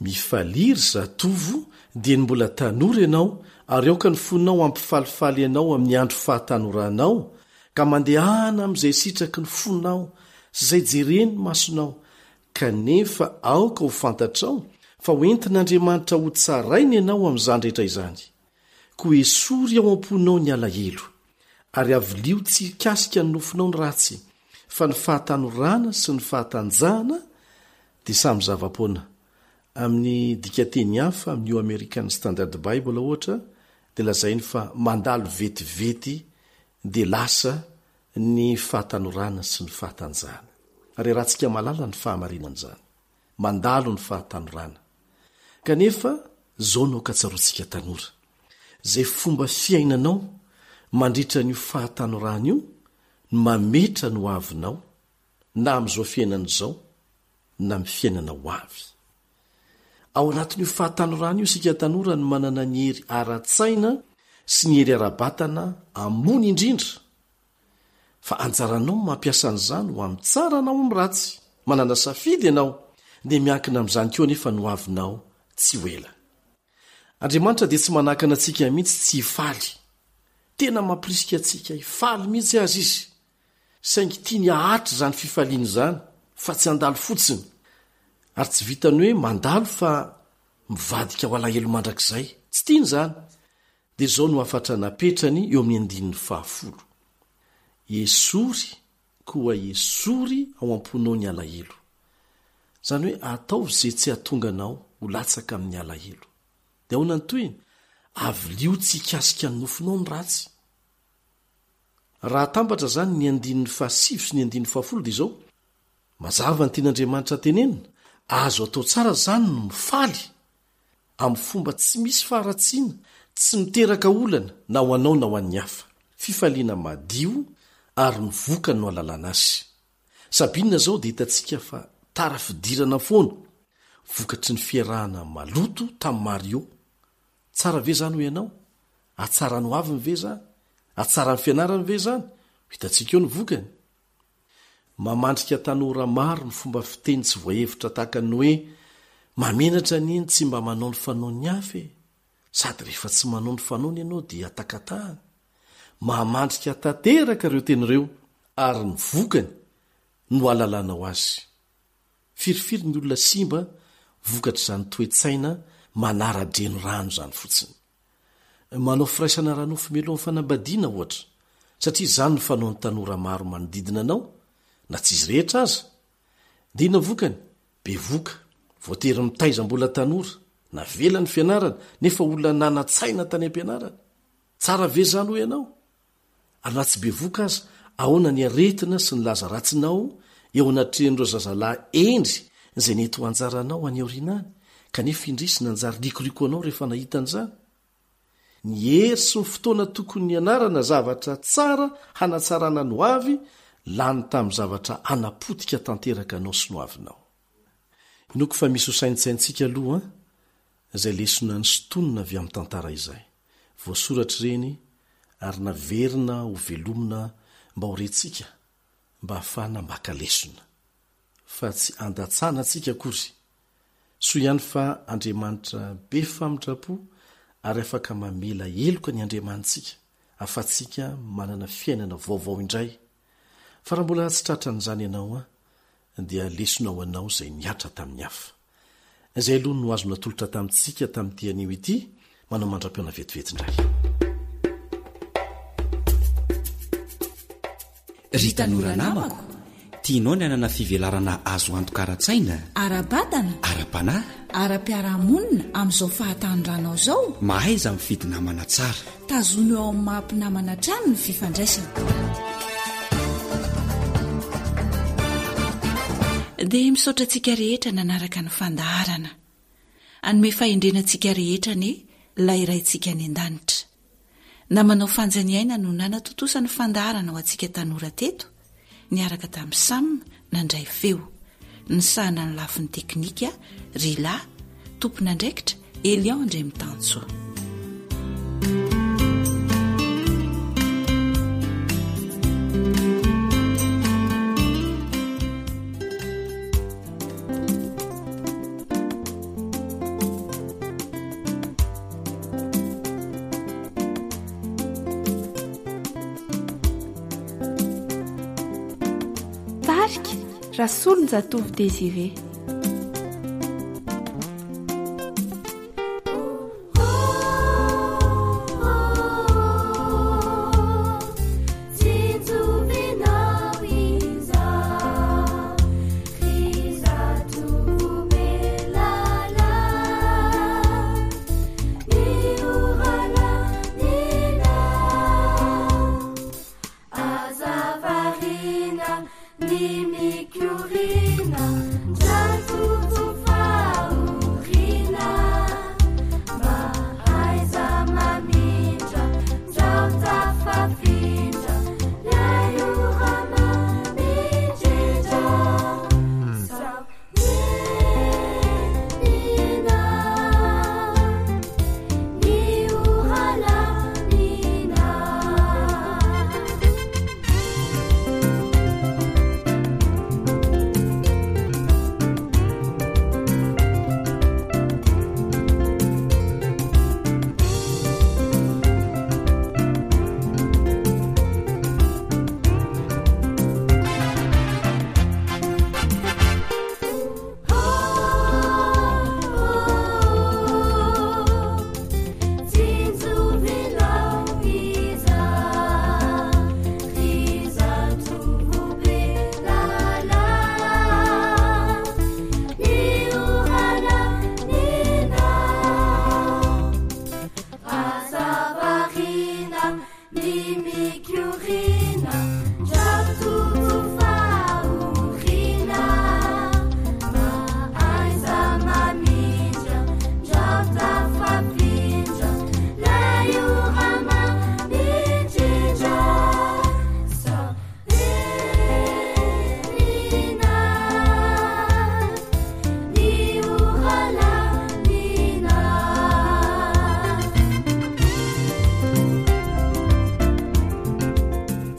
Mifalia ry zatovo dieny mbola tanora ianao ary aoka ny fonao hampifalifaly anao amin'ny andro fahatanoranao ka mandehana amin'izay sitraky ny fonao sy izay jeren'ny masonao kanefa aoka ho fantatrao fa ho entin'Andriamanitra hotsaraina ianao amin'izany rehetra izany. Koa esory ao am-ponao ny alahelo, ary avilio tsy hikasika ny nofonao ny ratsy, fa ny fahatanorana sy ny fahatanjahana dia samy zava-poana. Amin'ny dikanteny hafa, amin'ny New American Standard Bible, ohatra, dia lazainy fa mandalo vetivety dia lasa ny fahatanorana sy ny fahatanjahana. Ary iarahantsika mahalala ny fahamarinan'izany. Mandalo ny fahatanorana. Kanefa, izao no ankatsaroantsika tanora, Izay fomba fiainanao mandritra an'io fahatanorana io no mametra ny hoavinao, na amin'izao fiainana izao, na amin'ny fiainana ho avy. Ao anatin'io fahatanorana io isika tanora no manana ny hery ara-tsaina sy ny hery ara-batana ambony indrindra. Fa anjaranao ny mampiasa an'izany ho amin'ny tsara na ho amin'ny ratsy. Manana safidy ianao, dia miankina amin'izany koa anefa ny hoavinao tsy ho ela. Andriamanitra dia tsy manakana antsika mihitsy tsy hifaly. Tena mampirisika antsika hifaly mihitsy aza izy. Saingy tiany haharitra izany fifaliana izany fa tsy handalo fotsiny. Ary tsy vitan'ny hoe mandalo fa mivadika ho alahelo mandrakizay. Tsy tiany izany. Dia izao no hafatra napetrany eo amin'ny andininy fahafolo, Esory, koa esory ao am-ponao ny alahelo. Izany hoe ataovy izay tsy hahatonga anao ho latsaka amin'ny alahelo. Dia ahoana ny tohiny? Avilio tsy hikasika ny nofonao ny ratsy. Raha atambatra izany ny andininy fahasivy sy ny andininy fahafolo dia izao, Mazava ny tian'Andriamanitra tenenina, azo atao tsara izany ny mifaly amin'ny fomba tsy misy faharatsiana, tsy miteraka olana na ho anao na ho an'ny hafa. Fifaliana madio ary ny vokany no ahalalana azy. Sabine izao dia hitantsika fa tara fidirana foana, vokatry ny fiarahana maloto tamin'i Mario. Tsara ve izany hoy ianao? Hahatsara ny hoaviny ve izany? Hahatsara ny fianarany ve izany? Ho hitantsika eo ny vokany. Mamandrika tanora maro ny fomba fiteny tsy voahevitra tahaka ny hoe mahamenatra anie ny tsy mba manao ny fanaon'ny hafa e! Sady rehefa tsy manao ny fanaony ianao dia atakatahany. Mahamandrika tanteraka ireo teny ireo ary ny vokany no ahalalanao azy. Firifiry ny olona simba vokatr'izany toe-tsaina manara-drenirano izany fotsiny. Manao firaisana ara-nofo mialohan'ny fanambadiana, ohatra, satria izany no fanaon'ny tanora maro manodidina anao, na tsy izy rehetra aza. Dia inona ny vokany? Bevoka, voatery mitaiza mbola tanora, navela ny fianarana, nefa olona nanan-tsaina tany am-pianarana. Tsara ve izany hoy ianao? Ary na tsy bevoka aza, ahoana ny aretina sy ny laza ratsinao eo anatrehan'ireo zazalahy hendry izay nety ho anjaranao any aoriana any, kanefa indrisy nanjary rikoriko anao rehefa nahita an'izany? Ny hery sy ny fotoana tokony nianarana zavatra tsara hanatsarana ny hoavy, lany tamin'ny zavatra hanapotika tanteraka anao sy ny hoavinao. Inoako fa misy ho saintsaintsika aloha izay lesona nisintonina avy amin'ny tantara izay. Voasoratra ireny ary naverina ho velomina mba ho rentsika mba hahafahana maka lesona. Fa tsy andatsana antsika akory. Soa ihany fa Andriamanitra be famindram-po ary afaka mamela heloka ny Andriamanitsika ahafahantsika manana fiainana vaovao indray. Fa raha mbola tsy tratran'izany ianao an, dia lesona ho anao izay nihatra tamin'ny hafa. Izay aloha no azo natolotra tamintsika tamin'ity anio ity, manao mandra-pihaona vetivety indray. Ry tanora namako, tianao ny hanana fivelarana azo antoka ara-tsaina? Ara-batana? Ara-panahy? Ara-piarahamonina amin'izao fahatanoranao izao? Mahaiza mifidy namana tsara. Tazono eo amin'ny maha mpinamana hatrany ny fifandraisana. Dia misaotra antsika rehetra nanaraka ny fandaharana. Hanome fahendrena antsika rehetra anie ilay Raintsika any an-danitra. Namanao Fanja Niaina no nanatontosa ny fandaharana ho antsika tanora teto, niaraka tamin'i Sam nandray feo. Nisahana ny lafiny teknika, Rila, tompon'andraikitra, Elion Andriamitansoa. Tarika, Rasolonjatovo Désiré.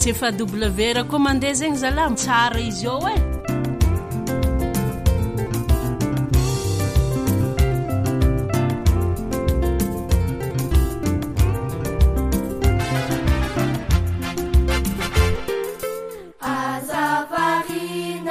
Tsy efa WR koa mandeha zegny zalah, tsara izy eo e. Aza variana.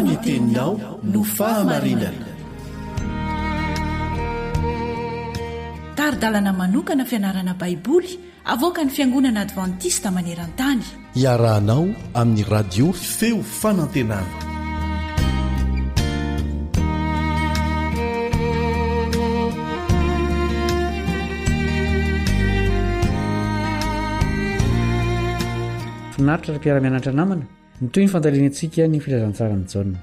Fa ny teninao no fahamarinana. Tari-dalana manokana fianarana Baiboly avoakan'ny Fiangonana Advantista maneran-tany. Iarahanao amin'ny Radio Feo Fanantenana. Finaritra ry mpiara-mianatra namana, mitohy ny fandalinantsika ny filazantsaran'i Jaona.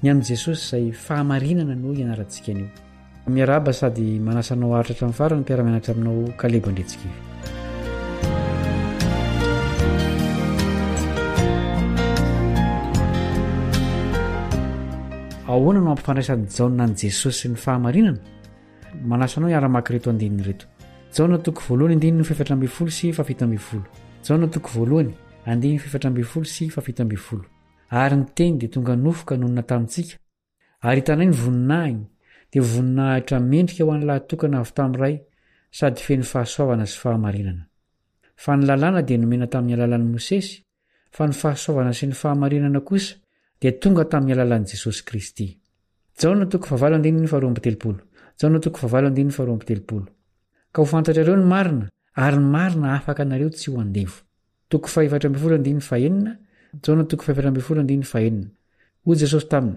Ny amin'i Jesosy izay fahamarinana no ianarantsika anio. Miarahaba sady manasa anao haharitra hatramin'ny farany mpiara-mianatra aminao Kalebo Andriantsikivy. Ahoana no ampifandraisan'i Jaona an'i Jesosy sy ny fahamarinana? Manasa anao hiara-maka ireto andininy ireto. Jaona toko voalohany andininy fahefatra 14 sy fahafito 17. Jaona toko voalohany andininy fahefatra 14 sy fahafito 17. Ary ny teny dia tonga nofo ka nonina tamintsika, ary hitanay ny voninahiny, dia voninahitra mendrika ho an'ny lahatokana avy tamin'ny Ray sady feno fahasoavana sy fahamarinana. Fa ny lalàna dia nomena tamin'ny alalan'i Mosesy, fa ny fahasoavana sy ny fahamarinana kosa dia tonga tamin'ny alalan'i Jesosy Kristy. Jaona toko fahavalo andininy faharoa 32. Jaona toko fahavalo andininy faharoa 32. Ka ho fantatrareo ny marina, ary ny marina hahafaka anareo tsy ho andevo. Toko fahefatra 14 andininy fahenina, Jaona toko fahefatra 14 andininy fahenina. Hoy Jesosy taminy,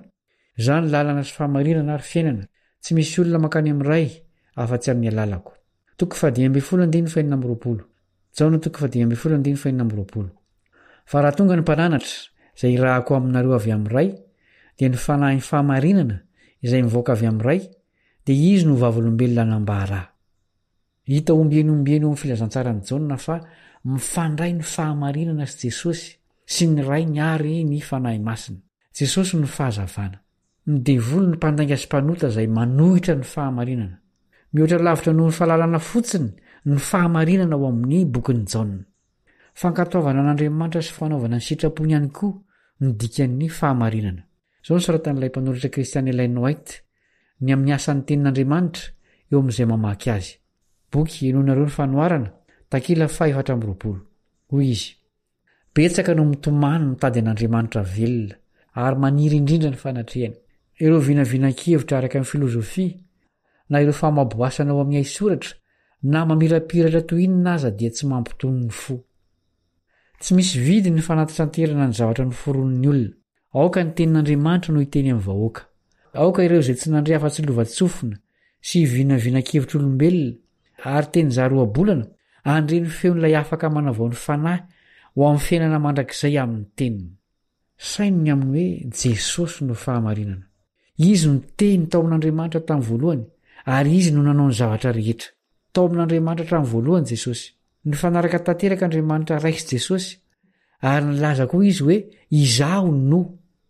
Izaho no lalana sy fahamarinana ary fiainana, tsy misy olona mankany amin'ny Ray afa-tsy amin'ny alalako. Toko fahadimy 15 andininy fahenina 26. Jaona toko fahadimy 15 andininy fahenina 26. Fa raha tonga ny Mpananatra, izay hirahako aminareo avy amin'ny Ray, dia ny Fanahin'ny fahamarinana izay mivoaka avy amin'ny Ray, dia Izy no vavolombelona hanambara Ahy. Hita ombieny ombieny eo amin'ny filazantsaran'i Jaona fa mifandray ny fahamarinana sy Jesosy, sy ny Rainy ary ny Fanahy Masina. Jesosy no fahazavana. Ny devoly no mpandainga sy mpanota izay manohitra ny fahamarinana. Mihoatra lavitra noho ny fahalalana fotsiny ny fahamarinana ao amin'ny bokin'i Jaona. Fankatoavana an'Andriamanitra sy fanaovana ny sitrapony ihany koa no dikan'ny fahamarinana. Izao no soratan'ilay mpanoratra kristiana Ellen White ny amin'ny asan'ny Tenin'Andriamanitra eo amin'izay mamaky azy. Boky Henoinareo ny Fanoharana, takila fahefatra 24. Hoy izy, Betsaka no mitomany mitady an'Andriamanitra velona, ary maniry indrindra ny fanatrehany. Ireo vinavinan-kevitra araka ny filozofia, na ireo famaboasana ao amin'ny haisoratra, na mamirapiratra toy inona aza dia tsy mampitony ny fo. Tsy misy vidiny ny fanatitranterana ny zavatra noforonin'ny olona. Aoka ny Tenin'Andriamanitra no hiteny amin'ny vahoaka. Aoka ireo izay tsy nandre afa-tsy lovantsofina sy vinavinan-kevitr'olombelona ary teny zary ohabolana handre ny feon'ilay afaka manavao ny fanahy ho amin'ny fiainana mandrakizay amin'ny Teniny. Saino ny amin'ny hoe Jesosy no fahamarinana. Izy no Teny tao amin'Andriamanitra tamin'ny voalohany ary Izy no nanao ny zavatra rehetra. Tao amin'Andriamanitra hatramin'ny voalohany Jesosy. Nifanaraka tanteraka Andriamanitra Ray sy Jesosy, ary nilaza koa Izy hoe, Izaho no.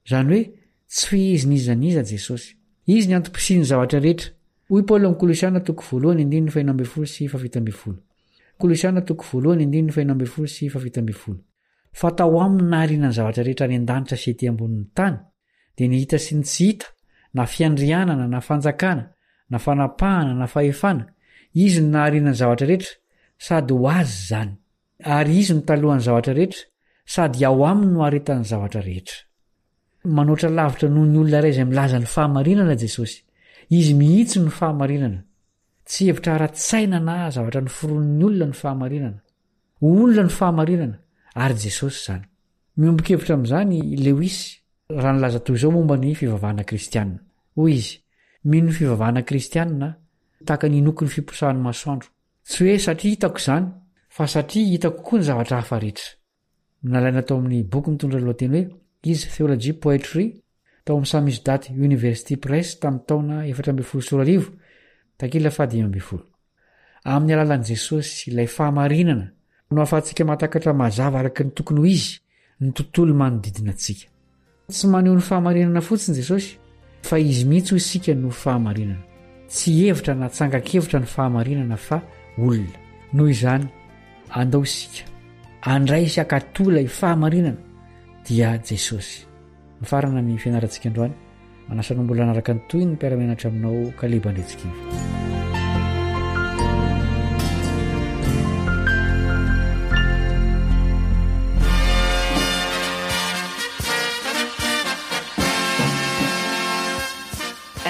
Izany hoe, tsy fehezin'iza n'iza Jesosy. Izy ny antom-pisian'ny zavatra rehetra. Hoy Paoly ao amin'ny Kolosiana toko voalohany andininy fahenina 16 sy fahafito 17. Kolosiana toko voalohany andininy fahenina 16 sy fahafito 17. Fa tao aminy nahariana ny zavatra rehetra any an-danitra sy ety ambonin'ny tany, dia ny hita sy ny tsy hita, na fiandrianana, na fanjakana, na fanapahana, na fahefana, Izy no nahariana ny zavatra rehetra, sady ho Azy izany. Ary Izy no talohan'ny zavatra rehetra, sady ao Aminy no aharetan'ny zavatra rehetra. Manoatra lavitra noho ny olona iray izay milaza ny fahamarinana Jesosy. Izy mihitsy no fahamarinana. Tsy hevitra ara-tsaina na zavatra noforonin'ny olona ny fahamarinana. Olona ny fahamarinana, ary Jesosy izany. Miombon-kevitra amin'izany i Lewis raha nilaza toy izao momba ny fivavahana kristianina. Hoy izy, Mino ny fivavahana kristianina aho, tahaka ny inoako ny fiposahan'ny masoandro. Tsy hoe satria hitako izany, fa satria hitako koa ny zavatra hafa rehetra. Nalaina tao amin'ny boky mitondra ny lohateny hoe Is Theology Poetry? tao amin'ny Samizdat University Press tamin'ny taona 2014, takila faha-15. Amin'ny alalan'i Jesosy, ilay fahamarinana, no ahafahantsika mahatakatra mazava araka ny tokony ho izy ny tontolo manodidina antsika. Tsy maneho ny fahamarinana fotsiny Jesosy, fa Izy mihitsy hoy isika no fahamarinana. Tsy hevitra na tsangan-kevitra ny fahamarinana fa olona. Noho izany, andao isika handray sy hankatò ilay fahamarinana, dia Jesosy. Mifarana ny fianarantsika androany. Manasa anao mbola hanaraka ny tohiny ny mpiara-mianatra aminao Kaleba Andriantsikivy.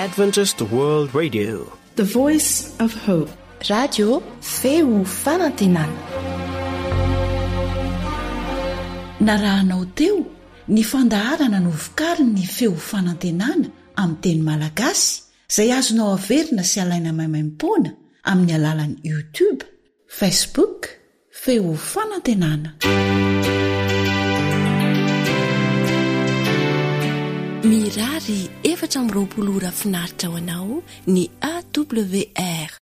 Adventist World Radio. The Voice of Hope. Radio Feo Fanantenana. Narahanao teo ny fandaharana novokarin'ny Feo Fanantenana amin'ny teny malagasy izay azonao averina sy alaina maimaimpoana amin'ny alalan'ny YouTube, Facebook, Feo Fanantenana. Mirary 24 ora finaritra ho anao ny AWR.